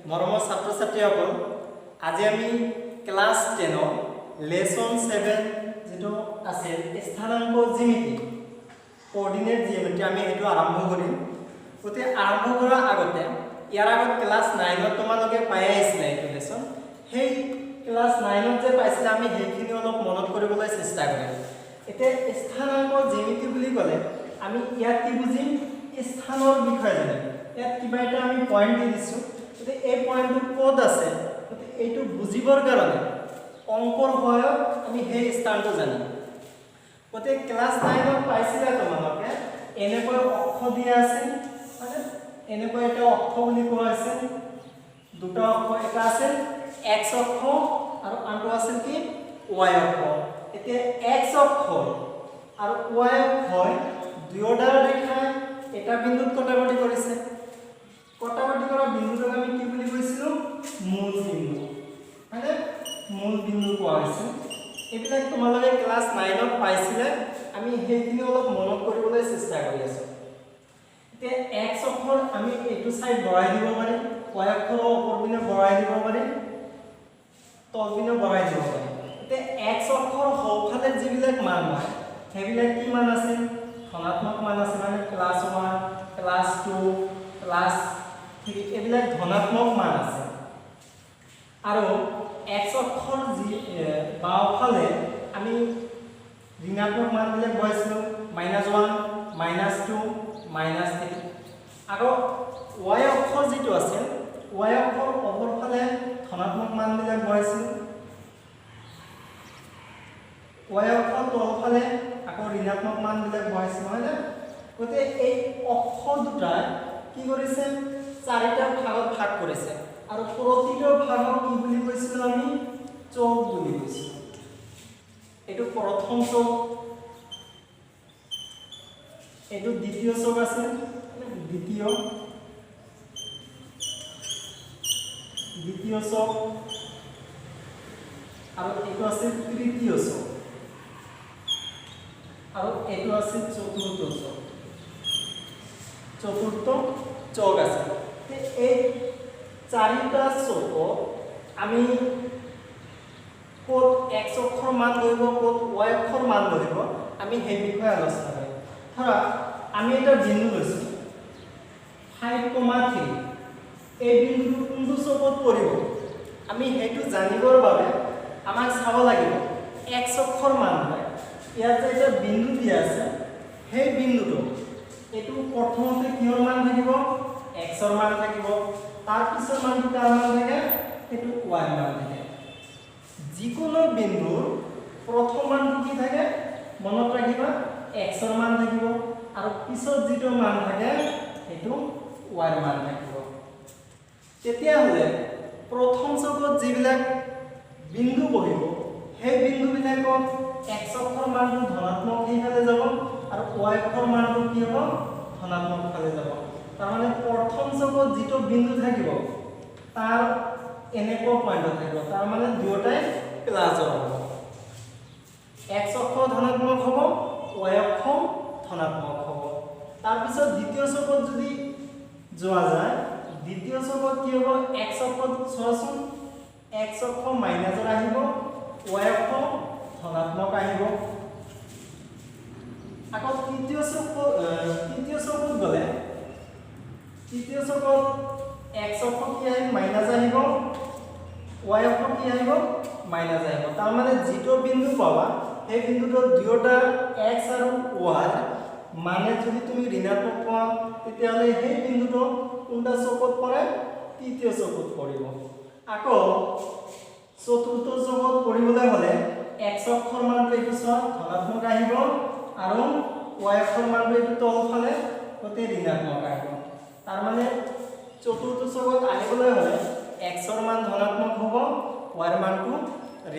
মৰমৰ ছাত্ৰ ছাত্ৰীসকল, আজি আমি ক্লাছ 10ৰ লেচন 7 যিটো আছিল স্থানাংক জ্যামিতি, কোঅৰ্ডিনেট জিঅ'মেট্ৰি, আমি সেইটো আৰম্ভ কৰিম। গতিকে আৰম্ভ কৰাৰ আগতে ইয়াৰ আগত ক্লাছ 9ত তোমালোকে পাই আহিছিলে এইটো লেচন। সেই ক্লাছ 9ত যে পাইছিলে, আমি সেইখিনি অলপ মনত কৰিবলৈ চেষ্টা কৰিম। এতিয়া স্থানাংক জ্যামিতি বুলি ক'লে আমি ইয়াত কি বুজিম? স্থানৰ বিষয়ে জানিম। ইয়াত কিবা এটা আমি পইণ্ট দি দিছোঁ, গতিকে এই পইণ্টটো ক'ত আছে, গতিকে এইটো বুজিবৰ কাৰণে অংকৰ সহায়ত আমি সেই স্থানটো জানিম। গতিকে ক্লাছ 9ত পাইছিলা তোমালোকে, এনেকৈ অক্ষ দিয়া আছিল, হয়নে? এনেকৈ এটা অক্ষ বুলি কোৱা হৈছে। দুটা অক্ষ, এটা আছিল এক্স অক্ষ আৰু আনটো আছিল কি? ৱাই অক্ষ। এতিয়া এক্স অক্ষ আৰু ৱাই অক্ষই দুয়োডাল ৰেখাই এটা বিন্দুত কটাকটি কৰিছে। কটাকটি কৰা বিন্দুটোক আমি কি বুলি কৈছিলোঁ? মূল বিন্দু, হয়নে? মূল বিন্দু কোৱা হৈছে। এইবিলাক তোমালোকে ক্লাছ 9ত পাইছিলে, আমি সেইখিনি অলপ মনত কৰিবলৈ চেষ্টা কৰি আছোঁ। এতিয়া এক্স অক্ষৰ আমি এইটো চাইড বঢ়াই দিব পাৰিম, ৱাই অক্ষৰৰ ওপৰ পিনে বঢ়াই দিব পাৰিম, তল পিনে বঢ়াই দিব পাৰিম। এতিয়া এক্স অক্ষৰ সোঁফালে যিবিলাক মান হয়, সেইবিলাক কি মান আছিল? ধনাত্মক মান আছিল, মানে প্লাছ 1, প্লাছ 2, প্লাছ 3, এইবিলাক ধনাত্মক মান আছে। আৰু এক্স অক্ষৰ যি বাওঁফালে আমি ঋণাত্মক মানবিলাক বহাইছিলোঁ, মাইনাছ 1, মাইনাছ 2, মাইনাছ 3। আকৌ ৱাই অক্ষৰ যিটো আছে, ৱাই অক্ষৰ অপৰফালে ধনাত্মক মানবিলাক বহাইছিলোঁ, ৱাই অক্ষৰ তলফালে আকৌ ঋণাত্মক মানবিলাক বহাইছিলোঁ, হয়নে? গতিকে এই অক্ষ দুটাই কি কৰিছে? চাৰিটা ভাগত ভাগ কৰিছে। আৰু প্ৰতিটো ভাগক কি বুলি কৈছিলোঁ আমি? চ'ক বুলি কৈছিলোঁ। এইটো প্ৰথম চ'ক, এইটো দ্বিতীয় চ'ক আছে, দ্বিতীয় চ'ক, আৰু এইটো আছে তৃতীয় চ'ক, আৰু এইটো আছে চতুৰ্থ চ'ক। চতুৰ্থ চ'ক আছে। তে এই চাৰিটা চ'কত আমি ক'ত এক্স অক্ষৰ মান বহিব, ক'ত ৱাই অক্ষৰ মান বহিব, আমি সেই বিষয়ে আলোচনা কৰিম। ধৰা আমি এটা বিন্দু লৈছোঁ 5,3। এই বিন্দুটো কোনটো চ'কত পৰিব, আমি সেইটো জানিবৰ বাবে আমাক চাব লাগিব এক্স অক্ষৰ মানবিলাক। ইয়াত যে এটা বিন্দু দিয়া আছে, সেই বিন্দুটো এইটো প্ৰথমতে কিহৰ মান থাকিব? এক্সৰ মান থাকিব। তাৰ পিছৰ মানটো কাৰ মান থাকে? সেইটো ৱাইৰ মান থাকে। যিকোনো বিন্দুৰ প্ৰথম মানটো কি থাকে মনত ৰাখিবা, এক্সৰ মান থাকিব আৰু পিছত যিটো মান থাকে সেইটো ৱাইৰ মান থাকিব। তেতিয়াহ'লে প্ৰথম চ'কত যিবিলাক বিন্দু বহিব, সেই বিন্দুবিলাকত এক্স অক্ষৰ মানটো ধনাত্মক সেইফালে যাব আৰু ৱাই অক্ষৰ মানটো কি হ'ব? ধনাত্মক ফালে যাব। তাৰমানে প্ৰথম চ'কত যিটো বিন্দু থাকিব, তাৰ এনেকুৱা পইণ্টত থাকিব। তাৰমানে দুয়োটাই প্লাছৰ হ'ব। এক্স অক্ষ ধনাত্মক হ'ব, ৱাই অক্ষ ধনাত্মক হ'ব। তাৰপিছত দ্বিতীয় চ'কত যদি যোৱা যায়, দ্বিতীয় চ'কত কি হ'ব? এক্স অক্ষত চোৱাচোন, এক্স অক্ষ মাইনাছৰ আহিব, ৱাই অক্ষ ধনাত্মক আহিব। আকৌ তৃতীয় চ'কত গ'লে, তৃতীয় চ'কত এক্স অক্ষ কি আহিব? মাইনাছ আহিব। ৱাই অক্ষ কি আহিব? মাইনাছ আহিব। তাৰমানে যিটো বিন্দু পাবা, সেই বিন্দুটোত দুয়োটা এক্স আৰু ৱাই মানে যদি তুমি ঋণাত্মক পোৱা, তেতিয়াহ'লে সেই বিন্দুটো কোনটা চ'কত পৰে? তৃতীয় চ'কত পৰিব। আকৌ চতুৰ্থ চ'কত পৰিবলৈ হ'লে এক্স অক্ষৰ মানটো এইটো চোৱা, ধনাত্মক আহিব আৰু ৱাই অক্ষৰ মানটো এইটো তলফালে, গতিকে ঋণাত্মক আহিব। তাৰমানে চতুৰ্থ চ'কত আহিবলৈ হ'লে এক্সৰ মান ধনাত্মক হ'ব, ৱাইৰ মানটো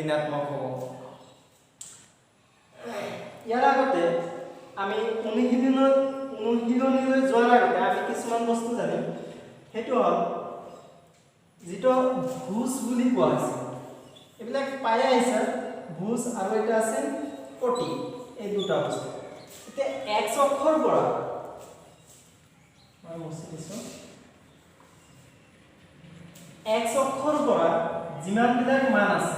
ঋণাত্মক হ'ব। ইয়াৰ আগতে আমি অনুশীলনীলৈ যোৱাৰ আগতে আমি কিছুমান বস্তু জানিম। সেইটো হ'ল যিটো ভুজ বুলি কোৱা হৈছে, এইবিলাক পাই আহিছে, ভুজ আৰু এটা আছে কোটি, এই দুটা বস্তু। এতিয়া এক্স অক্ষৰ পৰা মই মুচি দিছোঁ। এক্স অক্ষৰ পৰা যিমানবিলাক মান আছে,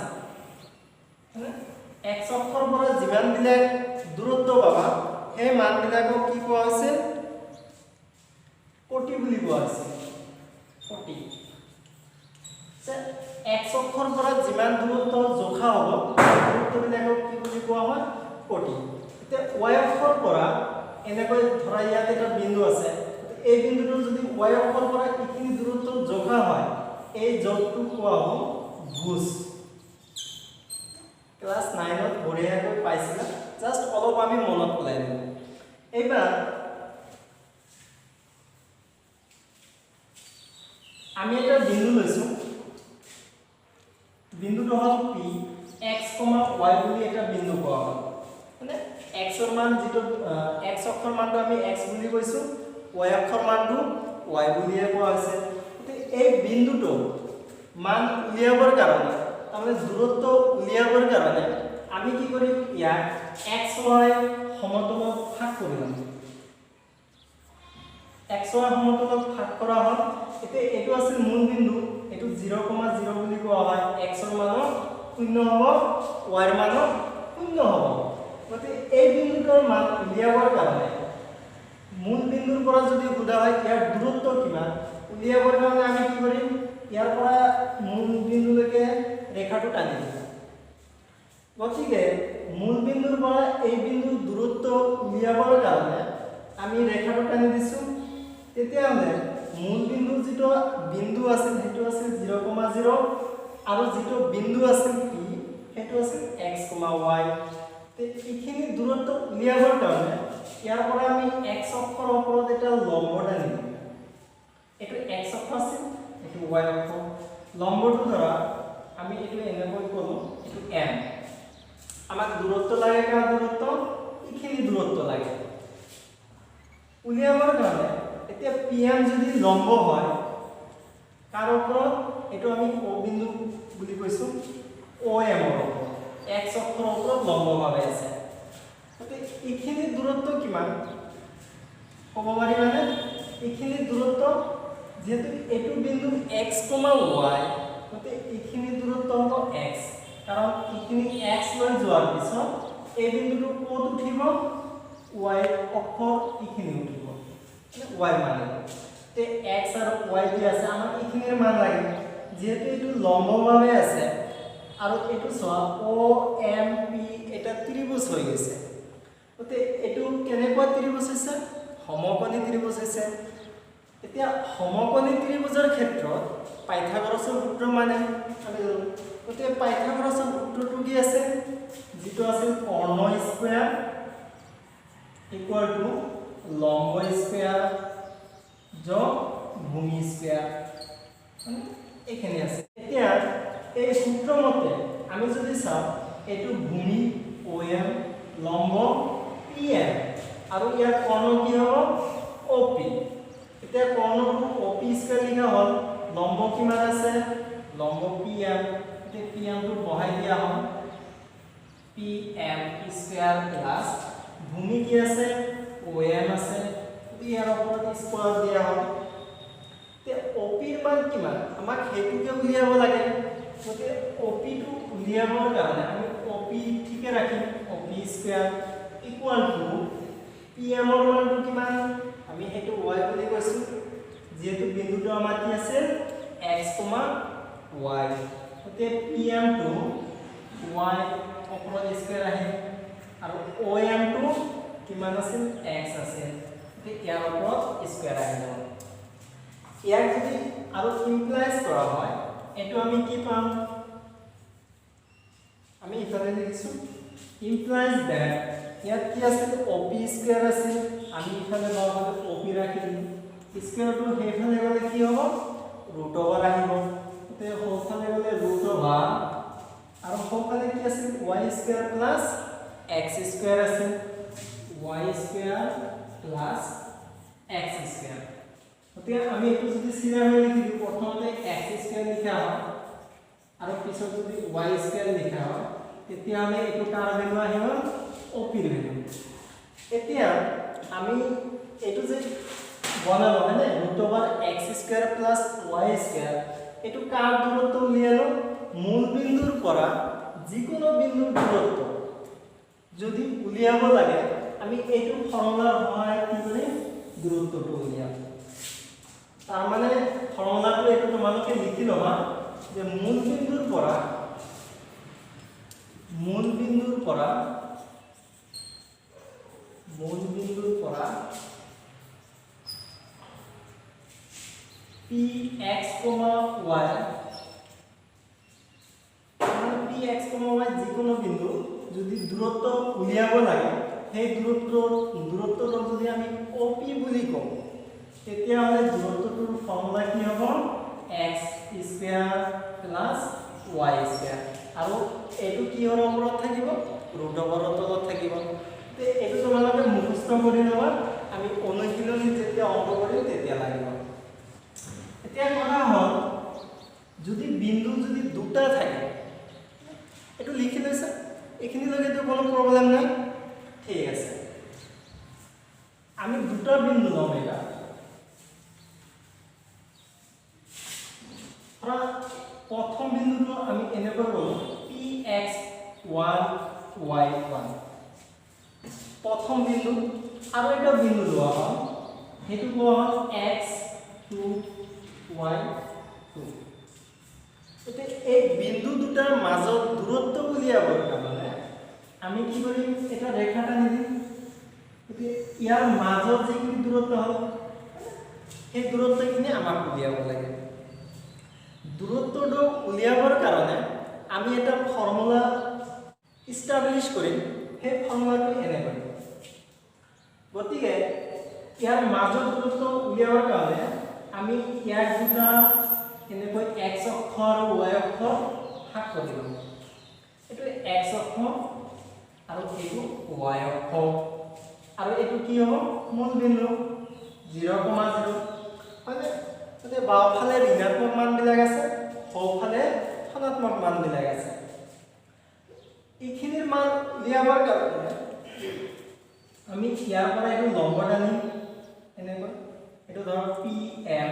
এক্স অক্ষৰ পৰা যিমানবিলাক দূৰত্ব পাবা, সেই মানবিলাকক কি কোৱা হৈছে? কোটি বুলি কোৱা হৈছে। কোটি। এক্স অক্ষৰ পৰা যিমান দূৰত্ব জোখা হ'ব, দূৰত্ববিলাকক কি বুলি কোৱা হয়? কোটি। এতিয়া ৱাই অক্ষৰ পৰা এনেকৈ ধৰা ইয়াত এটা বিন্দু আছে। এই বিন্দুটো যদি ৱাই অক্ষৰ পৰা এইখিনি দূৰত্ব জোখা হয়, এই জোখটো কোৱা হ'ব ভুজ। ক্লাছ 9ত বঢ়িয়াকৈ পাইছিলা, জাষ্ট অলপ আমি মনত পেলাই দিলোঁ। এইবাৰ আমি এটা বিন্দু লৈছোঁ। বিন্দুটো হ'ল পি এক্স কমা ৱাই বুলি এটা বিন্দু কোৱা হ'ল। মানে এক্সৰ মান যিটো, এক্স অক্ষৰ মানটো আমি এক্স বুলি কৈছোঁ, ৱাই অক্ষৰ মানটো ৱাই বুলিয়ে কোৱা হৈছে। গতিকে এই বিন্দুটো মান উলিয়াবৰ কাৰণে, তাৰমানে দূৰত্ব উলিয়াবৰ কাৰণে আমি কি কৰিম? ইয়াক এক্স ৱাই সমতলত ভাগ কৰি ল'ম। এক্স ৱাই সমতলত ভাগ কৰা হ'ল। এতিয়া এইটো আছিল মূল বিন্দু, এইটো 0,0 বুলি কোৱা হয়। এক্সৰ মানো 0 হ'ব, ৱাইৰ মানো 0 হ'ব। গতিকে এই বিন্দুটোৰ মান উলিয়াবৰ কাৰণে, মূল বিন্দুৰ পৰা যদি সোধা হয় ইয়াৰ দূৰত্ব কিমান, উলিয়াবৰ কাৰণে আমি কি কৰিম? ইয়াৰ পৰা মূল বিন্দুলৈকে ৰেখাটো টানি দিম। গতিকে মূল বিন্দুৰ পৰা এই বিন্দুৰ দূৰত্ব উলিয়াবৰ কাৰণে আমি ৰেখাটো টানি দিছোঁ। তেতিয়াহ'লে মূল বিন্দুৰ যিটো বিন্দু আছিল, সেইটো আছিল 0,0 আৰু যিটো বিন্দু আছিল পি, সেইটো আছিল এক্স কমা ৱাই। এইখিনি দূৰত্ব উলিয়াবৰ কাৰণে ইয়াৰ পৰা আমি এক্স অক্ষৰ ওপৰত এটা লম্ব টানি দিম। এইটো এক্স অক্ষ আছিল, এইটো ৱাই অক্ষ। লম্বটো ধৰা আমি এইটো এনেকৈ ক'লোঁ, এইটো এম। আমাক দূৰত্ব লাগে। কাৰ দূৰত্ব? এইখিনি দূৰত্ব লাগে উলিয়াবৰ কাৰণে। এতিয়া পি এম যদি লম্ব হয় কাৰ ওপৰত? এইটো আমি অ' বিন্দু বুলি কৈছোঁ। অ' এমৰ ওপৰত, এক্স অক্ষৰ ওপৰত লম্বভাৱে আছে। গতিকে এইখিনি দূৰত্ব কিমান ক'ব পাৰিবানে? এইখিনি দূৰত্ব, যিহেতু এইটো বিন্দু এক্স কমা ৱাই, গতিকে এইখিনি দূৰত্ব হ'ব এক্স। কাৰণ এইখিনি এক্স লৈ যোৱাৰ পিছত এই বিন্দুটো ক'ত উঠিব? ৱাই অক্ষৰ এইখিনি উঠিব, ৱাই মানে তে এক্স আৰু ৱাই দি আছে। আমাক এইখিনিৰ মান লাগে। যিহেতু এইটো লম্বভাৱে আছে আৰু এইটো চোৱা, অ' এম পি এটা ত্ৰিভুজ হৈ গৈছে। গতিকে এইটো কেনেকুৱা ত্ৰিভুজ হৈছে? সমকোণী ত্ৰিভুজ হৈছে। এতিয়া সমকোণী ত্ৰিভুজৰ ক্ষেত্ৰত পাইথাগোৰাছৰ সূত্ৰ মানে আমি জানো। গতিকে পাইথাগোৰাছৰ সূত্ৰটো কি আছে? যিটো আছিল কৰ্ণ স্কোৱাৰ ইকুৱেল টু লম্ব স্কোৱাৰ যোগ ভূমি স্কোৱাৰ, এইখিনি আছে। এতিয়া এই সূত্ৰ মতে আমি যদি চাওঁ, এইটো ভূমি অ' এম, লম্ব পি এম আৰু ইয়াৰ কৰ্ণ কি হ'ব? অ' পি। এতিয়া কৰ্ণটো অ' পি স্কোৱাৰ লিখা হ'ল। লম্ব কিমান আছে? লম্ব পি এম। এতিয়া পি এমটো বহাই দিয়া হ'ল, পি এম স্কোৱাৰ প্লাছ ভূমি কি আছে? অ' এম আছে। ইয়াৰ ওপৰত স্কোৱাৰ দিয়া হ'ল। এতিয়া অ' পিৰ মান কিমান, আমাক সেইটোকে উলিয়াব লাগে। গতিকে অ' পিটো উলিয়াবৰ কাৰণে আমি অ' পি ঠিকে ৰাখিম। অ' P square equal to P এমৰ মানটো কিমান? আমি সেইটো ৱাই বুলি কৈছোঁ, যিহেতু বিন্দুটো আমাৰ কি আছিল? এক্স কমা ৱাই। গতিকে পি এমটো ৱাই ওপৰত স্কোৱাৰ আহে আৰু অ' এমটো কিমান আছিল? এক্স আছিল। গতিকে ইয়াৰ ওপৰত স্কোৱাৰ আহি যাব। ইয়াক যদি আৰু ইমপ্লাইজ কৰা হয়, এইটো আমি কি পাম? আমি ইফালে লিখিছোঁ, ইমপ্লাইজ that ইয়াত কি আছিল? অ' পি স্কোৱাৰ আছিল। আমি ইফালে বাওঁফালে অ' পি ৰাখি দিলোঁ। স্কোৱাৰটো সেইফালে গ'লে কি হ'ব? ৰুট অভাৰ আহিব। গতিকে সোঁফালে গ'লে ৰুট অভাৰ আৰু সোঁফালে কি আছিল? Y square plus x square আছিল, y square plus x square. গতিকে আমি এইটো যদি চিধাভাৱে লিখি দিওঁ, প্ৰথমতে এক্স স্কোৱাৰ লিখা হয় আৰু পিছত যদি ৱাই স্কোৱাৰ লিখা হয়, তেতিয়াহ'লে এইটো কাৰ ভেলু আহিব? অ' পিৰ ভেলু। এতিয়া আমি এইটো যে বনালোঁ, হয়নে, root over x square plus y square, এইটো কাৰ দূৰত্ব উলিয়ালো? মূল বিন্দুৰ পৰা যিকোনো বিন্দুৰ দূৰত্ব যদি উলিয়াব লাগে, আমি এইটো ফৰ্মুলাৰ সহায়ত কি কৰিম? দূৰত্বটো উলিয়াম। তাৰমানে ফৰ্মুলাটো এইটো তোমালোকে লিখি ল'বা যে মূল বিন্দুৰ পৰা পি এক্স কমা ৱাই, মানে পি এক্স কমা ৱাই যিকোনো বিন্দু যদি দূৰত্ব উলিয়াব লাগে, সেই দূৰত্বটোক যদি আমি অ' পি বুলি কওঁ, তেতিয়াহ'লে দূৰত্বটোৰ ফৰ্মুলা কি হ'ব? X square plus y square। আৰু এইটো কিহৰ ওপৰত থাকিব? ৰুট অভাৰৰ তলত থাকিব। তে এইটো তোমালোকে মুখস্থ কৰি ল'বা। আমি অনুশীলনীত যেতিয়া অংক কৰিম, তেতিয়া লাগিব। এতিয়া কথা হ'ল, যদি বিন্দু যদি দুটা থাকে, এইটো লিখি লৈছা, এইখিনিলৈকেতো কোনো প্ৰব্লেম নাই। ঠিক আছে, আমি দুটা বিন্দু ল'ম। এইবাৰ ধৰা প্ৰথম বিন্দুটো আমি এনেকৈ ল'লোঁ, P x one y one প্ৰথম বিন্দু। আৰু এটা বিন্দু লোৱা হ'ল, সেইটো কোৱা হ'ল এক্স টু ৱাই টু। এতিয়া এই বিন্দু দুটাৰ মাজত দূৰত্ব উলিয়াবৰ কাৰণে আমি কি কৰিম? এটা ৰেখা টানি দিম। এতিয়া ইয়াৰ মাজত যিখিনি দূৰত্ব হ'ল, সেই দূৰত্বখিনি আমাক উলিয়াব লাগে। দূৰত্বটো উলিয়াবৰ কাৰণে আমি এটা ফৰ্মুলা ইষ্টাব্লিছ কৰিম। সেই ফৰ্মুলাটো এনেকৈ। গতিকে ইয়াৰ মাজৰ দূৰত্ব উলিয়াবৰ কাৰণে আমি ইয়াক দুটা এনেকৈ এক্স অক্ষ আৰু ৱাই অক্ষ ভাগ কৰি ল'ম। এইটো এক্স অক্ষ আৰু এইটো ৱাই অক্ষ আৰু এইটো কি হ'ব? মূল বিন্দু 0,0, হয়নে? গতিকে বাওঁফালে ঋণাত্মক মানবিলাক আছে, সোঁফালে ধনাত্মক মানবিলাক আছে। এইখিনিৰ মান উলিয়াবৰ কাৰণে আমি ইয়াৰ পৰা এইটো লম্ব টানিম এনেকৈ। এইটো ধৰক পি এম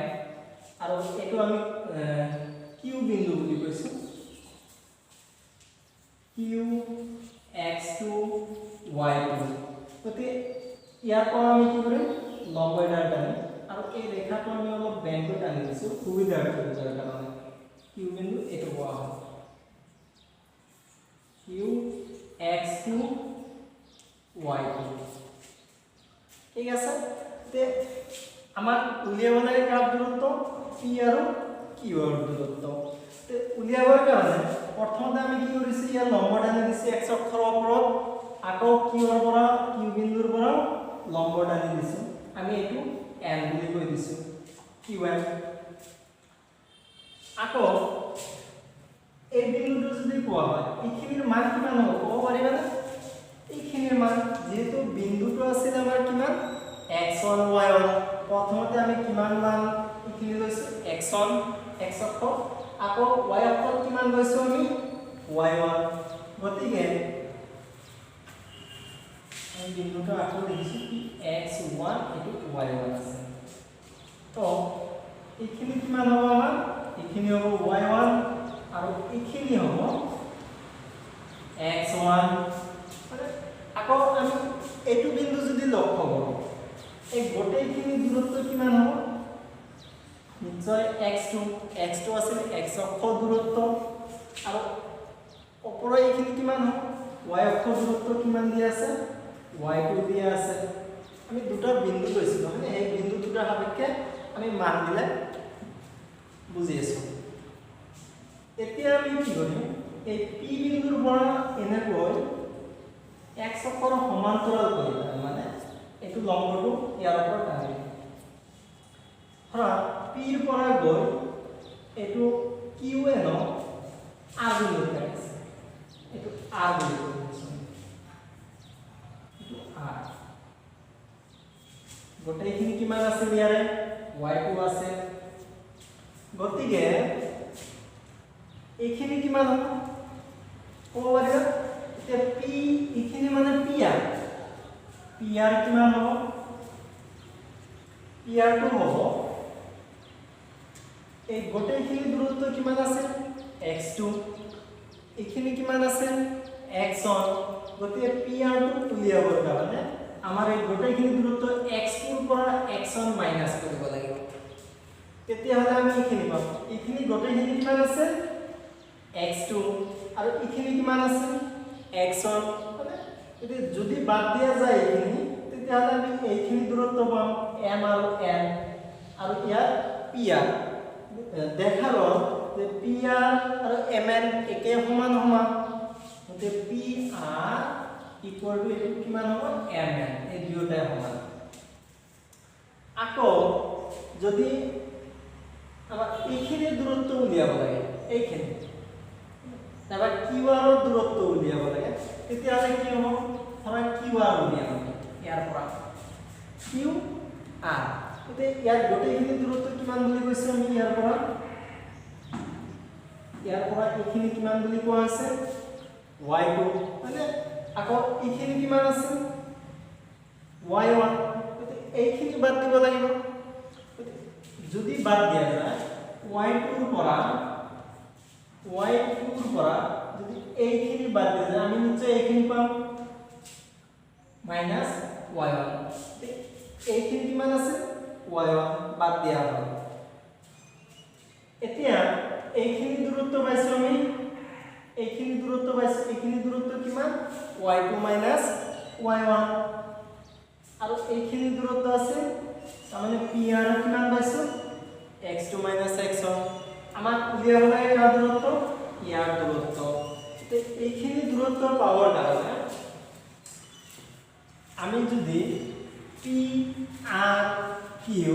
আৰু এইটো আমি কিউ বিন্দু বুলি কৈছোঁ, Q x two y two। গতিকে ইয়াৰ পৰা আমি কি কৰিম? লম্ব এডাল টানিম আৰু এই ৰেখাটো আমি অলপ বেঁকাকৈ টানি দিছোঁ সুবিধাৰ্থে বুজাৰ কাৰণে। কিউ বিন্দু এইটো কোৱা হয়, Q x two y two। ঠিক আছে। তে আমাক উলিয়াব লাগে কাৰ দূৰত্ব? পি আৰু কিউৰ দূৰত্ব। তে উলিয়াবৰ কাৰণে প্ৰথমতে আমি কি কৰিছোঁ? ইয়াৰ লম্ব টানি দিছোঁ এক্স অক্ষৰ ওপৰত। আকৌ কিউৰ পৰা, কিউ বিন্দুৰ পৰা লম্ব টানি দিছোঁ। আমি এইটো এন বুলি কৈ দিছোঁ, কিউ এন। আকৌ এই বিন্দুটো যদি কোৱা হয়, এইখিনিৰ মান কিমান হ'ব, ক'ব পাৰিবানে? এইখিনিৰ মান, যিহেতু বিন্দুটো আছিল আমাৰ কিমান? X one y one. প্ৰথমতে আমি কিমান মান এইখিনি লৈছোঁ? এক্স ওৱান, এক্স অক্ষ। আকৌ ৱাই অক্ষত কিমান লৈছোঁ আমি? Y one. গতিকে আমি বিন্দুটো আকৌ লিখিছোঁ কি? এক্স ওৱান, এইটো ৱাই ওৱান আছে। তো এইখিনি কিমান হ'ব আমাৰ? এইখিনি হ'ব ৱাই ওৱান আৰু এইখিনি হ'ব এক্স ওৱান। আকৌ আমি এইটো বিন্দু যদি লক্ষ্য কৰোঁ, এই গোটেইখিনি দূৰত্ব কিমান হ'ব? নিশ্চয় এক্স টু। এক্স টু আছিল এক্স অক্ষ দূৰত্ব। আৰু ওপৰৰ এইখিনি কিমান হ'ব? ৱাই অক্ষ দূৰত্ব কিমান দিয়া আছে? ৱাই টু দিয়া আছে। আমি দুটা বিন্দু লৈছিলোঁ, হয়নে? সেই বিন্দু দুটাৰ সাপেক্ষে আমি মানবিলাক বুজি আছোঁ। এতিয়া আমি কি কৰিম? এই পি বিন্দুৰ পৰা এনেকৈ এক্স অক্ষৰ সমান্তৰাল কৰি, মানে এইটো লম্বটো ইয়াৰ ওপৰত টানিম। ধৰা পিৰ পৰা গৈ এইটো কিউ এন আৰ বিন্দুত কাটিছে। এইটো আৰ বুলি কৈ দিছোঁ, এইটো আৰ। গোটেইখিনি কিমান আছিল ইয়াৰে? ৱাই টু আছে। গতিকে এইখিনি কিমান হ'ব, ক'ব পাৰিবা? এতিয়া পি এইখিনি মানে পি আৰ, পি আৰ কিমান হ'ব? পি আৰটো হ'ব এই গোটেইখিনি দূৰত্ব কিমান আছে? X two. এইখিনি কিমান আছে? X one. গতিকে পি আৰটো উলিয়াবৰ কাৰণে আমাৰ এই গোটেইখিনি দূৰত্ব এক্স টুৰ পৰা এক্স ওৱান মাইনাছ কৰিব লাগিব, তেতিয়াহ'লে আমি এইখিনি পাম। এইখিনি গোটেইখিনি কিমান আছে? X two. আৰু এইখিনি কিমান আছে? X one. মানে যদি যদি বাদ দিয়া যায় এইখিনি, তেতিয়াহ'লে আমি এইখিনি দূৰত্ব পাম, এম আৰু এন। আৰু ইয়াত পি আৰ দেখা গ'ল যে পি আৰ আৰু এম এন একে সমান সমান। গতিকে পি আৰ ইকুৱেল টু এইটো কিমান হ'ব? এম এন, এই দুয়োটাই সমান। আকৌ যদি আমাৰ এইখিনি দূৰত্ব উলিয়াব লাগে, এইখিনি নাইবা কিউ আৰৰ দূৰত্ব উলিয়াব লাগে, তেতিয়াহ'লে কি হ'ব? ধৰা কিউ আৰ উলিয়াম আমি ইয়াৰ পৰা, কিউ আৰ। গতিকে ইয়াৰ গোটেইখিনি দূৰত্ব কিমান বুলি কৈছোঁ আমি? ইয়াৰ পৰা এইখিনি কিমান বুলি কোৱা হৈছে? ৱাই টু, হয়নে? আকৌ এইখিনি কিমান আছে? Why one. গতিকে এইখিনি বাদ দিব লাগিব। গতিকে যদি বাদ দিয়া যায়, ৱাই টুৰ পৰা যদি এইখিনি বাদ দিয়া যায়, আমি নিশ্চয় এইখিনি পাম, মাইনাছ why one. এইখিনি কিমান আছে? ৱাই ওৱান বাদ দিয়া হ'ল। এতিয়া এইখিনি দূৰত্ব পাইছোঁ আমি, এইখিনি দূৰত্ব পাইছোঁ। এইখিনি দূৰত্ব কিমান? Y two minus y one. আৰু এইখিনি দূৰত্ব আছে, তাৰমানে পি আৰ কিমান পাইছোঁ? X two minus x one. আমাক উলিয়াব লাগে কাৰ দূৰত্ব? ইয়াৰ দূৰত্ব। এতিয়া এইখিনি দূৰত্ব পাবৰ কাৰণে আমি যদি পি আৰ কিউ,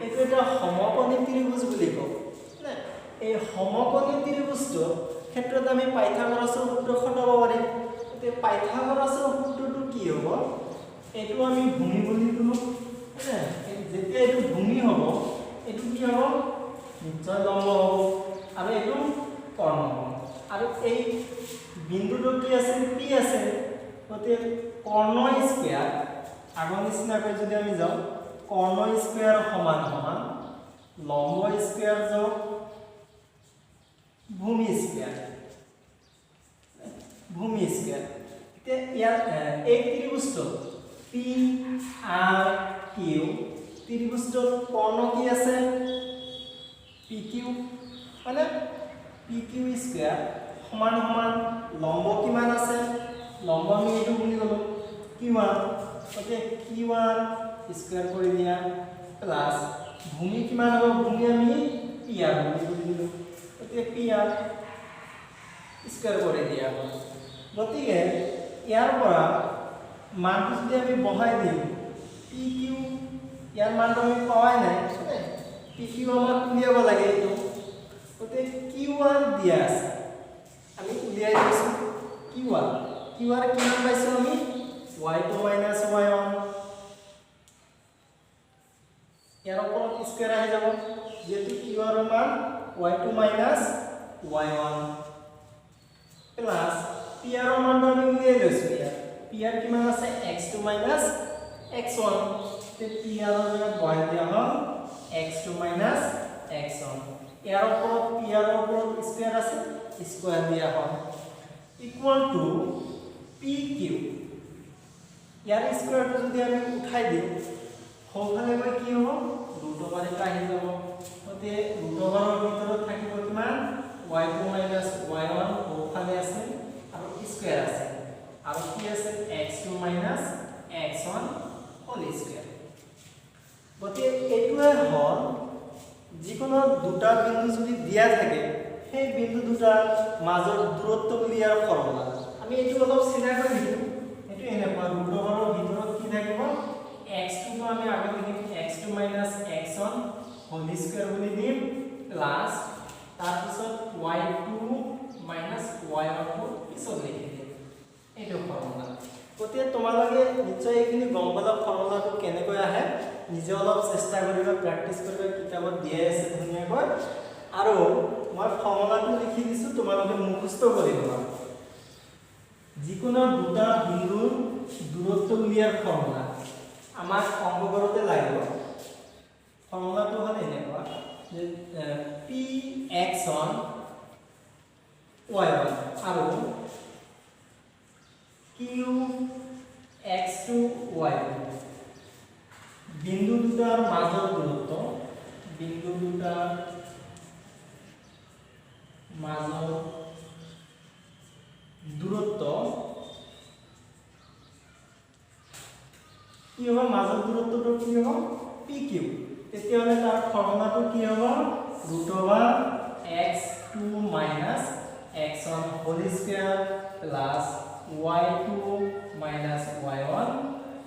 এইটো এটা সমকোণী ত্ৰিভুজ বুলি কওঁ নে? এই সমকোণী ত্ৰিভুজটোৰ ক্ষেত্ৰত আমি পাইথাগোৰাছৰ সূত্ৰ খটাব পাৰিম। এতিয়া পাইথাগোৰাছৰ সূত্ৰটো কি হ'ব? এইটো আমি ভূমি বুলি ক'লোঁ হয়নে? যেতিয়া এইটো ভূমি হ'ব, এইটো কি হ'ব? নিশ্চয় লম্ব হ'ব আৰু এইটো কৰ্ণ হ'ব। আৰু এই বিন্দুটো কি আছে? পি আছে। গতিকে কৰ্ণ স্কুৱেৰ, আগৰ নিচিনাকৈ যদি আমি যাওঁ, কৰ্ণ স্কুৱেৰ সমান সমান লম্ব স্কুৱেৰ যোগ ভূমি স্কুৱেৰ, ভূমি স্কুৱেৰ। এতিয়া ইয়াত এই ত্ৰিভুজটোত, পি আৰ কিউ ত্ৰিভুজটোত কৰ্ণ কি আছে? পি কিউ, মানে পি কিউ স্কুৱেৰ সমান সমান লম্ব কিমান আছে? লম্ব আমি এইটো বুলি ক'লোঁ কিউ আৰ। গতিকে কিউ আৰ স্কুৱেৰ কৰি দিয়া, প্লাছ ভূমি কিমান হ'ব? ভূমি আমি পি আৰ বুলি বুলি দিলোঁ। গতিকে পি আৰ স্কুৱেৰ কৰি দিয়া হ'ল। গতিকে ইয়াৰ পৰা মানটো যদি আমি বহাই দিওঁ, পি কিউ ইয়াৰ মানটো আমি পোৱাই নাই। পি কিউ আমাক উলিয়াব লাগে এইটো। গতিকে কিউ আৰ দিয়া আছে, আমি উলিয়াই দিছোঁ কিউ আৰ। কিউ আৰ কিমান পাইছোঁ আমি? Y two minus y one. ইয়াৰ ওপৰত স্কুৱেৰ আহি যাব, যিহেতু কিউ আৰৰ মান y two minus y one, plus P আৰৰ মানটো আমি উলিয়াই লৈছোঁ ইয়াত। পি আৰ কিমান আছে? X two minus x one. P আৰৰ জেগাত বহাই দিয়া হ'ল x two minus x one. ইয়াৰ ওপৰত, পি আৰৰ ওপৰত স্কুৱেৰ আছে, স্কুৱেৰ দিয়া হ'ল, ইকুৱেল টু পি কিউ। ইয়াৰ স্কুৱেৰটো যদি আমি উঠাই দিওঁ, সোঁফালে গৈ কি হ'ব? ৰুট অভাৰ এটা আহি যাব। গতিকে ৰুট অভাৰৰ ভিতৰত থাকিব কিমান? Y two minus y one সোঁফালে আছে আৰু স্কুৱেৰ আছে। আৰু কি আছে? X two minus x one whole square. গতিকে এইটোৱে হ'ল যিকোনো দুটা বিন্দু যদি দিয়া থাকে, সেই বিন্দু দুটাৰ মাজৰ দূৰত্ব বুলি ইয়াৰ ফৰ্মুলা। আমি এইটো অলপ চিনাকৈ লিখিম। এইটো এনেকুৱা, ৰুট অভাৰৰ ভিতৰত কি থাকিব? এক্স টুটো আমি আগত লিখিম, x two minus x one whole square বুলি দিম, প্লাছ তাৰপিছত why two minus why ওৱানটো পিছত লিখি দিম। এইটো ফৰ্মুলা। গতিকে তোমালোকে নিশ্চয় এইখিনি গম পালা, ফৰ্মুলাটো কেনেকৈ আহে। নিজে অলপ চেষ্টা কৰিবা, প্ৰেক্টিছ কৰিবা। কিতাপত দিয়াই আছে ধুনীয়াকৈ আৰু মই ফৰ্মুলাটো লিখি দিছোঁ, তোমালোকে মুখস্থ কৰি ল'বা। যিকোনো দুটা বিন্দুৰ দূৰত্ব উলিয়াৰ ফৰ্মুলা আমাক অংক কৰোঁতে লাগিব। ফৰ্মুলাটো হ'ল এনেকুৱা। যে P x one y one আৰু Q x two Y two বিন্দু দুটাৰ মাজৰ দূৰত্ব, বিন্দু দুটাৰ মাজৰ দূৰত্ব কি হ'ব? মাজৰ দূৰত্বটো কি হ'ব? P Q. তেতিয়াহ'লে তাৰ ফৰ্মুলাটো কি হ'ব? Root over x two minus x one whole square plus y two minus y one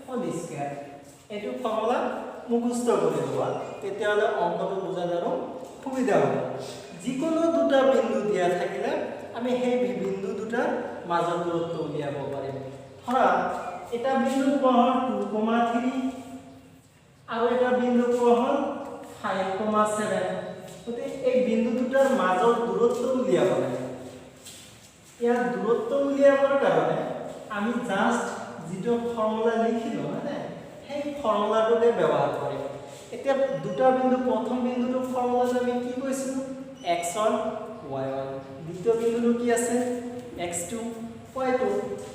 whole square. এইটো ফৰ্মুলা মুখস্থ কৰি লোৱা, তেতিয়াহ'লে অংকটো বুজাত আৰু সুবিধা হ'ব। যিকোনো দুটা বিন্দু দিয়া থাকিলে আমি সেই বিন্দু দুটাৰ মাজৰ দূৰত্ব উলিয়াব পাৰিম। ধৰা এটা বিন্দু কোৱা হ'ল 2,3 আৰু এটা বিন্দু কোৱা হ'ল 5,7। গতিকে এই বিন্দু দুটাৰ মাজৰ দূৰত্ব উলিয়াব লাগে। ইয়াৰ দূৰত্ব উলিয়াবৰ কাৰণে আমি জাষ্ট যিটো ফৰ্মুলা লিখিলোঁ, হয়নে, সেই ফৰ্মুলাটোকে ব্যৱহাৰ কৰিম। এতিয়া দুটা বিন্দু, প্ৰথম বিন্দুটো ফৰ্মুলাত আমি কি কৈছিলোঁ? X one y one. দ্বিতীয় বিন্দুটো কি আছে? X two y two.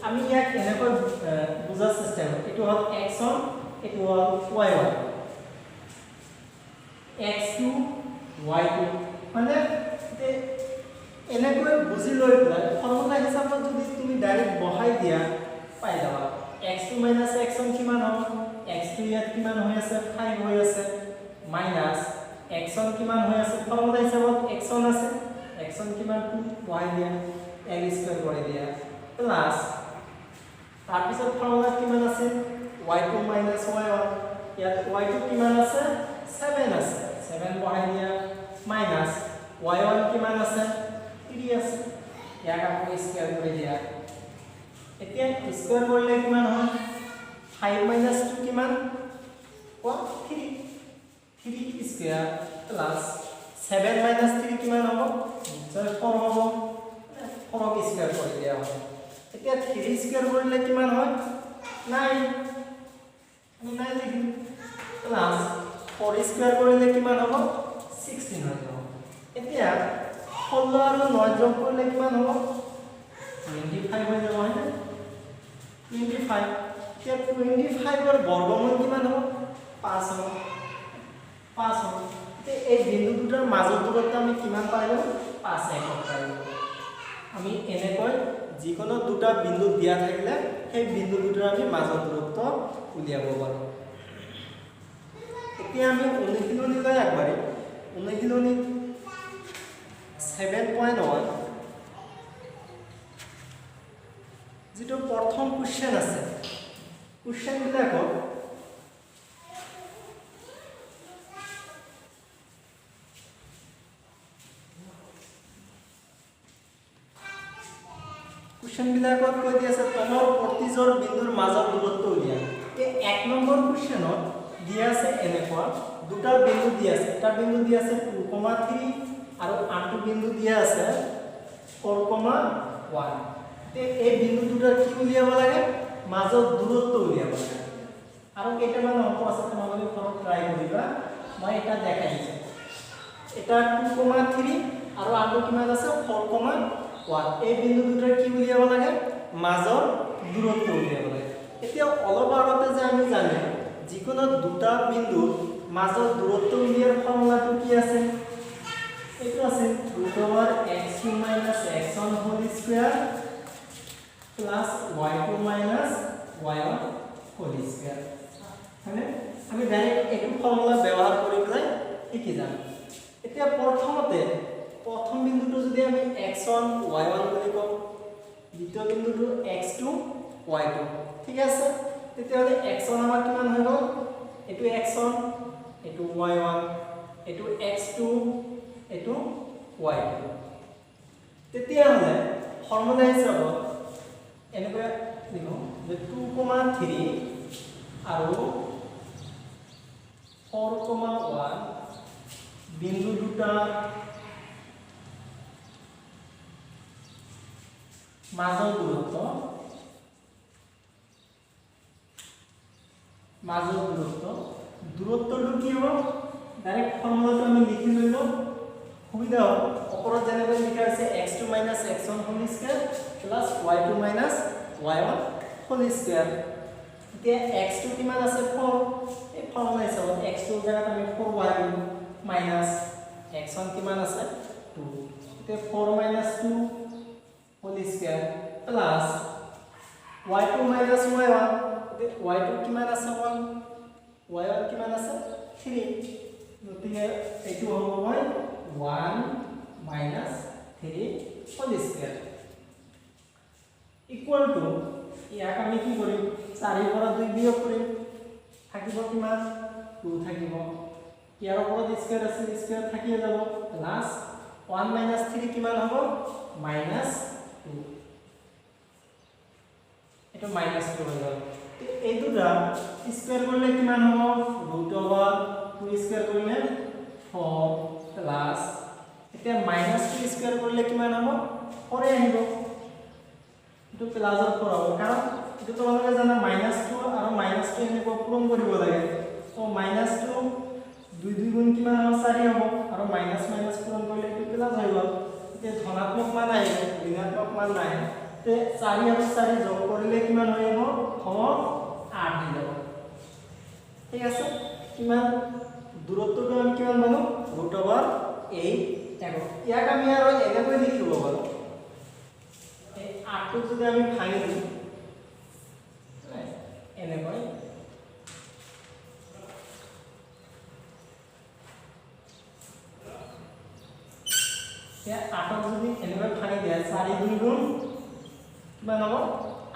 আমি ইয়াক এনেকৈ বুজাৰ চেষ্টা কৰিম। এইটো হ'ল এক্স ওৱান, এইটো হ'ল y one, x two y two, হয়নে? এনেকৈ বুজি লৈ পেলাই ফৰ্মুলা হিচাপত যদি তুমি ডাইৰেক্ট বহাই দিয়া, পাই যাবা। X two minus x one কিমান হ'ব? এক্স টু ইয়াত কিমান হৈ আছে? 5 হৈ আছে। মাইনাছ এক্স ওৱান কিমান হৈ আছে? ফৰ্মুলা হিচাপত এক্স ওৱান আছে, এক্স ওৱান কিমান? 2 বহাই দিয়া, এল স্কুৱেৰ কৰি দিয়া, প্লাছ তাৰপিছত ফৰ্মুলাত কিমান আছে? Y two minus y one. ইয়াত ৱাই টু কিমান আছে? 7 আছে, 7 বহাই দিয়া, মাইনাছ ৱাই ওৱান কিমান আছে? 3 আছে, ইয়াক আকৌ স্কুৱেৰ কৰি দিয়া। এতিয়া স্কুৱেৰ কৰিলে কিমান হয়? 5 মাইনাছ 2 কিমান? কোৱা? 3। 3 স্কুৱেৰ প্লাছ 7 মাইনাছ 3 কিমান হ'ব? নিশ্চয় 4 হ'ব। 4ক স্কুৱেৰ কৰি দিয়া হ'ব। এতিয়া 3 স্কুৱেৰ কৰিলে কিমান হয়? 9। আমি 9 লিখিম। প্লাছ 4 স্কুৱেৰ কৰিলে কিমান হ'ব? 16 হৈ যাব। এতিয়া 16 আৰু 9 যোগ কৰিলে কিমান হ'ব? 25 হৈ যাব, হয়নে? 25। এতিয়া 25ৰ বৰ্গমূল কিমান হ'ব? 5 হ'ব। 5 হ'ব। এতিয়া এই বিন্দু দুটাৰ মাজৰ দূৰত্ব আমি কিমান পাই গ'লো? 5 একক পাই গ'লো। আমি এনেকৈ যিকোনো দুটা বিন্দু দিয়া থাকিলে সেই বিন্দু দুটাৰ আমি মাজৰ দূৰত্ব উলিয়াব পাৰোঁ। এতিয়া আমি অনুশীলনীলৈ আগবাঢ়িম। অনুশীলনী 7.1 যিটো প্ৰথম কুৱেশ্যন আছে, কুৱেশ্যনবিলাকত কুৱেশ্যনবিলাকত কৈ দি আছে তলৰ প্ৰতিযোৰ বিন্দুৰ মাজৰ দূৰত্ব উলিয়া। এই 1 নম্বৰ কুৱেশ্যনত দিয়া আছে এনেকুৱা দুটা বিন্দু দিয়া আছে। এটা বিন্দু দিয়া আছে 2,3 আৰু আনটো বিন্দু দিয়া আছে 4,1। এই বিন্দু দুটাৰ কি উলিয়াব লাগে? মাজৰ দূৰত্ব উলিয়াব লাগে। আৰু কেইটামান অংক আছে, তোমালোকে ঘৰত ট্ৰাই কৰিবা। মই এটা দেখাই দিছোঁ। এটা 2,3 আৰু আনটো কিমান আছে? 4,1। এই বিন্দু দুটাৰ কি উলিয়াব লাগে? মাজৰ দূৰত্ব উলিয়াব লাগে। এতিয়া অলপ আগতে যে আমি জানো যিকোনো দুটা বিন্দুৰ মাজৰ দূৰত্ব উলিয়াৰ ফৰ্মুলাটো কি আছে? এইটো আছে root over x two minus x one whole square plus y two minus y one whole square, হয়নে? আমি ডাইৰেক্ট এইটো ফৰ্মুলা ব্যৱহাৰ কৰি পেলাই শিকি যাম। এতিয়া প্ৰথমতে প্ৰথম বিন্দুটো যদি আমি এক্স ওৱান ৱাই ওৱান বুলি কওঁ, দ্বিতীয় বিন্দুটো এক্স টু ৱাই টু, ঠিক আছে? তেতিয়াহ'লে এক্স ওৱান আমাৰ কিমান হৈ গ'ল? এইটো এক্স ওৱান, এইটো ৱাই ওৱান, এইটো এক্স টু, এইটো ৱাই টু। তেতিয়াহ'লে ফৰ্মুলা হিচাপত এনেকৈ লিখোঁ যে 2,3 আৰু 4,1 বিন্দু দুটাৰ মাজৰ দূৰত্ব, মাজৰ দূৰত্ব, দূৰত্বটো কি হ'ব? ডাইৰেক্ট ফৰ্মুলাটো আমি লিখি লৈ লওঁ, সুবিধা হ'ব। ওপৰত যেনেকৈ লিখা আছে x2 minus x1 whole square plus y2 minus y1 whole square. এতিয়া x2 কিমান আছে? 4। এই ফৰ্মুলা হিচাপত x2 ৰ জেগাত আমি 4 বহাই দিলোঁ, মাইনাছ x1 কিমান আছে? 2। এতিয়া 4 minus 2 whole square plus y2 minus y1। এতিয়া y2 কিমান আছে? 1। y1 কিমান আছে? 3। গতিকে এইটো হ'ব 1 minus 3 whole square equal to, ইয়াক আমি কি কৰিম? 4 পৰা 2 বিয়োগ কৰিম, থাকিব কিমান? 2 থাকিব। ইয়াৰ ওপৰত স্কয়াৰ আছে, স্কয়াৰ থাকিয়ে যাব, প্লাস 1 মাইনাস 3 কিমান হ'ব? মাইনাস 2। এটা মাইনাস 2 হৈ গ'ল। এই দুটা স্কয়াৰ কৰিলে কিমান হ'ব? ৰুট ওভাৰ 2 স্কয়াৰ কৰিলে 4 প্লাস, এতিয়া মাইনাস 2 স্কয়াৰ কৰিলে কিমান হ'ব? 4 আহিব। এইটো প্লাসৰ 4 হ'ব, কাৰণ এইটো তোমালোকে জানা মাইনাস 2 আৰু মাইনাস 2 এনেকুৱা পূৰণ কৰিব লাগে। তো মাইনাস 2 2 2 গুণ কিমান হ'ব? 4 হ'ব, আৰু মাইনাস মাইনাস পূৰণ কৰিলে এইটো প্লাস হৈ গ'ল। এতিয়া ধনাত্মক মান আহিব, ঋণাত্মক মান নাহে। তে 4 আৰু 4 যোগ কৰিলে কিমান হৈ যাব? হ'ব 8 হৈ যাব। ঠিক আছে, কিমান দূৰত্বটো আমি কিমান পালো? ৰুট ওভাৰ 8 একক। ইয়াক আমি আৰু এনেকৈ লিখিব পাৰোঁ, এই 8টো যদি আমি ভাঙি দিওঁ এনেকৈ, এতিয়া 8ক যদি এনেকৈ ভাঙি দিয়া, 4 2 গুণ কিমান হ'ব?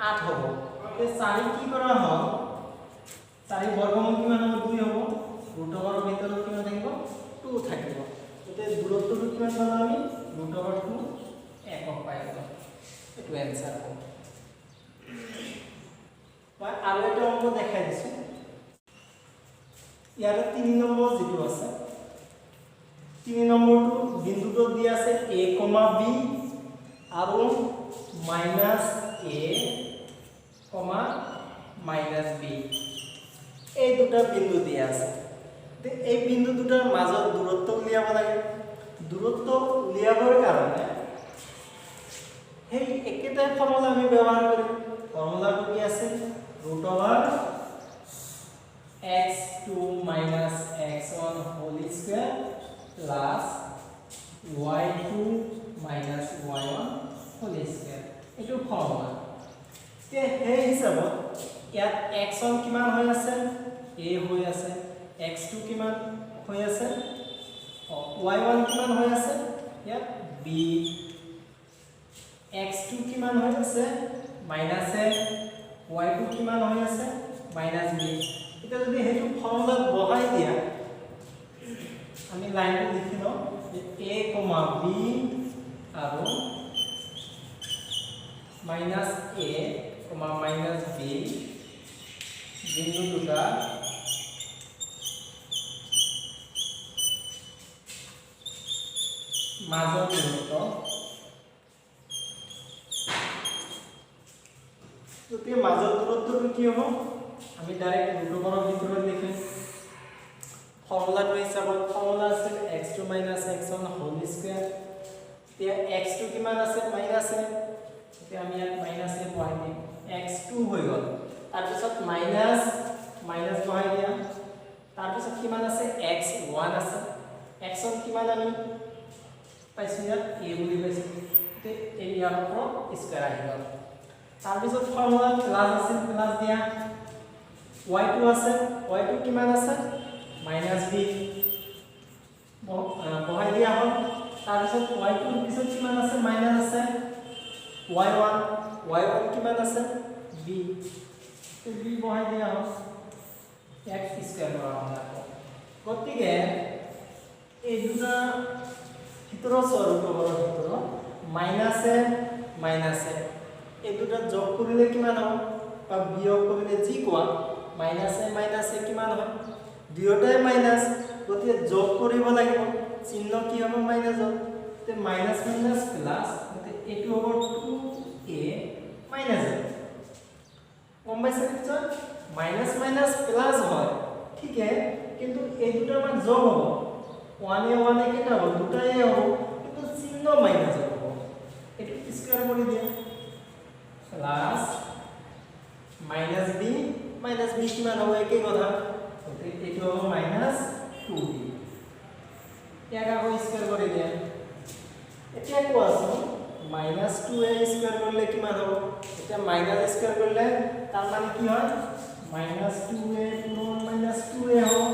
8 হ'ব। এতিয়া 4 কি কৰা হ'ল? 4 বৰ্গমূল কিমান হ'ব? 2 হ'ব। ৰুট ওভাৰৰ ভিতৰত কিমান থাকিব? 2 থাকিব। এতিয়া দূৰত্বটো কিমান পালো আমি? ৰুট ওভাৰ 2 একক পাই গ'লো। এইটো এনচাৰ হ'ব। মই আৰু এটা অংক দেখাই দিছোঁ। ইয়াৰে 3 নম্বৰ যিটো আছে, 3 নম্বৰটো বিন্দুটো দিয়া আছে a, b আৰু মাইনাস a, minus b, এই দুটা বিন্দু দিয়া আছে। এই বিন্দু দুটাৰ মাজত দূৰত্ব উলিয়াব লাগে। দূৰত্ব উলিয়াবৰ কাৰণে সেই একেটাই ফৰ্মুলা আমি ব্যৱহাৰ কৰিম। ফৰ্মুলাটো কি আছিল? Root over x2 minus x1 whole square plus y2 minus y1 whole square, এইটো ফৰ্মুলা। এতিয়া সেই হিচাপত ইয়াত x1 কিমান হৈ আছে? a হৈ আছে। x2 কিমান হৈ আছে? y1 কিমান হৈ আছে? ইয়াত b। x2 কিমান হৈ আছে? Minus a। y2 কিমান হৈ আছে? Minus b। এতিয়া যদি সেইটো ফৰ্মুলাত বহাই দিয়া, আমি লাইনটো লিখি লওঁ a, b আৰু মাইনাস a, minus b বিন্দু দুটা মাজৰ দূৰত্ব। গতিকে মাজৰ দূৰত্বটো কি হ'ব? আমি ডাইৰেক্ট ৰুট ওভাৰৰ ভিতৰত লিখিম। ফৰ্মুলাটো হিচাপত ফৰ্মুলা আছিল x2 minus x1 whole square. এতিয়া x2 কিমান আছে? Minus a। এতিয়া আমি ইয়াত মাইনাস a বহাই দিম, x2 হৈ গ'ল। তাৰপিছত মাইনাস মাইনাস বহাই দিয়া। তাৰপিছত কিমান আছে? x1 আছে। x1 কিমান আমি পাইছোঁ? ইয়াত a বুলি পাইছোঁ। এতিয়া এই ইয়াৰ ওপৰত স্কয়াৰ আহি গ'ল। তাৰপিছত ফৰ্মুলা প্লাস আছিল, প্লাস দিয়া। y2 আছে, y2 কিমান আছে? মাইনাস b বহাই দিয়া হ'ল। তাৰপিছত y2 ৰ পিছত কিমান আছে? মাইনাস আছে। y1, y1 কিমান আছে? b। b বহাই দিয়া হ'ল, x square কৰা হ'ল আকৌ। গতিকে এই দুটা ভিতৰৰ ৰুট ওভাৰৰ ভিতৰত মাইনাস এ মাইনাস এ, এই দুটা যোগ কৰিলে কিমান হ'ব বা বিয়োগ কৰিলে যি কোৱা, মাইনাস এ মাইনাস এ কিমান হয়? দুয়োটাই মাইনাস, গতিকে যোগ কৰিব লাগিব। চিহ্ন কি হ'ব? মাইনাসত। তে মাইনাস মাইনাস প্লাস, গতিকে এইটো হ'ব 2a minus এ। গম পাইছে নিশ্চয়? মাইনাস মাইনাস প্লাস হয়, ঠিকে, কিন্তু এই দুটা মান যোগ হ'ব। ওৱান এ ওৱান এ কেইটা হ'ব? দুটা এ হ'ব, কিন্তু চিহ্ন মাইনাছ হ'ব। এইটো স্কুৱাৰ কৰি দিয়া, plus minus b, minus b কিমান হ'ব? একেই কথা। গতিকে এইটো হ'ব মাইনাছ টু বি। ইয়াক আকৌ স্কুৱাৰ কৰি দিয়া। এতিয়া কোৱাচোন, মাইনাছ টু এ স্কুৱাৰ কৰিলে কিমান হ'ব? এতিয়া মাইনাছ স্কুৱাৰ কৰিলে তাৰ মানে কি হয়? মাইনাছ টু এ পূৰণ মাইনাছ টু এ হ'ব।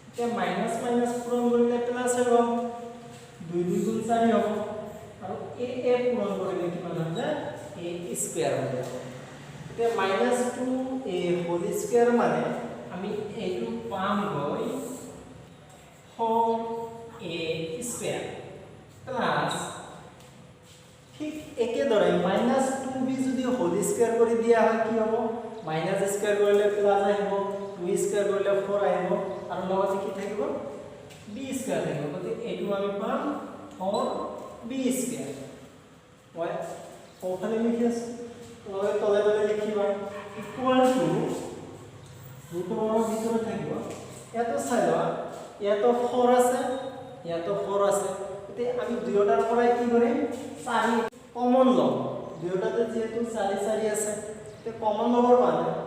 এতিয়া মাইনাছ মাইনাছ পূৰণ কৰিলে প্লাছ হৈ গ'ল, দুই দুই গুণ চাৰি হ'ব। আৰু এ এ পূৰণ কৰিলে কিমান হৈ যায়? এ স্কুৱাৰ হৈ যাব। এতিয়া minus two a whole square মানে আমি এইটো পামগৈ ফ'ৰ এ স্কুৱাৰ প্লাছ, ঠিক একেদৰে মাইনাছ টু বি যদি হোল স্কুৱাৰ কৰি দিয়া হয় কি হ'ব? মাইনাছ স্কুৱাৰ কৰিলে প্লাছ আহিব, টু স্কুৱাৰ কৰিলে ফ'ৰ আহিব আৰু লগতে কি থাকিব? বি স্কুৱাৰ থাকিব। গতিকে এইটো আমি পাম ফ'ৰ বি স্কুৱাৰ। মই সোঁফালে লিখি আছোঁ, তোমালোকে তলে তলে লিখিবা। ইকুৱেল টু ৰুট অভাৰৰ ভিতৰত থাকিব। ইয়াতো চাই লোৱা, ইয়াতো ফ'ৰ আছে, ইয়াতো ফ'ৰ আছে। এতিয়া আমি দুয়োটাৰ পৰাই কি কৰিম? চাৰি কমন ল'ম। দুয়োটাতে যিহেতু চাৰি চাৰি আছে, এতিয়া কমন ল'বৰ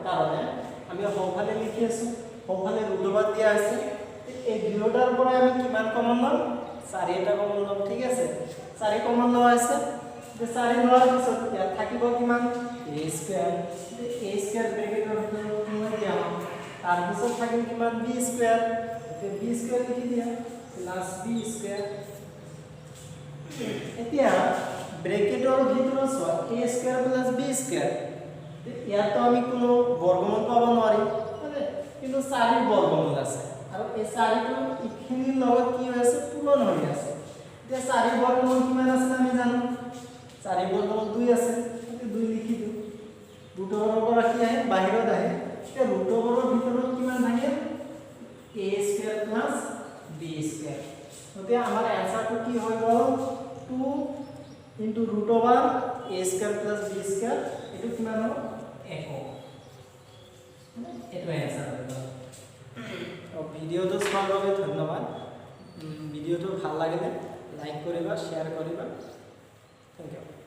কাৰণে আমি সোঁফালে লিখি আছোঁ। সোঁফালে ৰুট অভাৰ দিয়া হৈছে। এই দুয়োটাৰ পৰাই আমি কিমান কমন ল'ম? চাৰি এটা কমন ল'ম। ঠিক আছে, চাৰি কমন লোৱা হৈছে। এতিয়া চাৰি লোৱাৰ পিছত ইয়াত থাকিব কিমান? এ স্কুৱাৰ। এ স্কুৱাৰ ব্ৰেকেটৰ ভিতৰত সোমাই দিয়া হ'ল। তাৰপিছত থাকিল কিমান? B square. এতিয়া বি স্কুৱাৰ লিখি দিয়া, প্লাছ বি স্কুৱাৰ। এতিয়া ব্ৰেকেটৰ ভিতৰত চোৱা, a square plus b square. ইয়াততো আমি কোনো বৰ্গমূল পাব নোৱাৰিম, হয়নে? কিন্তু চাৰিৰ বৰ্গমূল আছে আৰু এই চাৰিটো ইখিনিৰ লগত কি হৈ আছে? পূৰণ হৈ আছে। এতিয়া চাৰি বৰ্গমূল কিমান আছে আমি জানো। চাৰি বৰ্গমূল দুই আছে, গতিকে দুই লিখি দিওঁ। ৰুট অভাৰৰ পৰা কি আহে? বাহিৰত আহে। এতিয়া ৰুট অভাৰৰ ভিতৰত কিমান থাকে? A square plus b square. গতিকে আমাৰ এনচাৰটো কি হৈ গ'ল? Two into root over a square plus b square. এইটো কিমান হ'ব? একক। এইটো এনচাৰ হৈ গ'ল। ভিডিঅ'টো চোৱাৰ বাবে ধন্যবাদ। ভিডিঅ'টো ভাল লাগিলে লাইক কৰিবা, শ্বেয়াৰ কৰিবা। Thank you.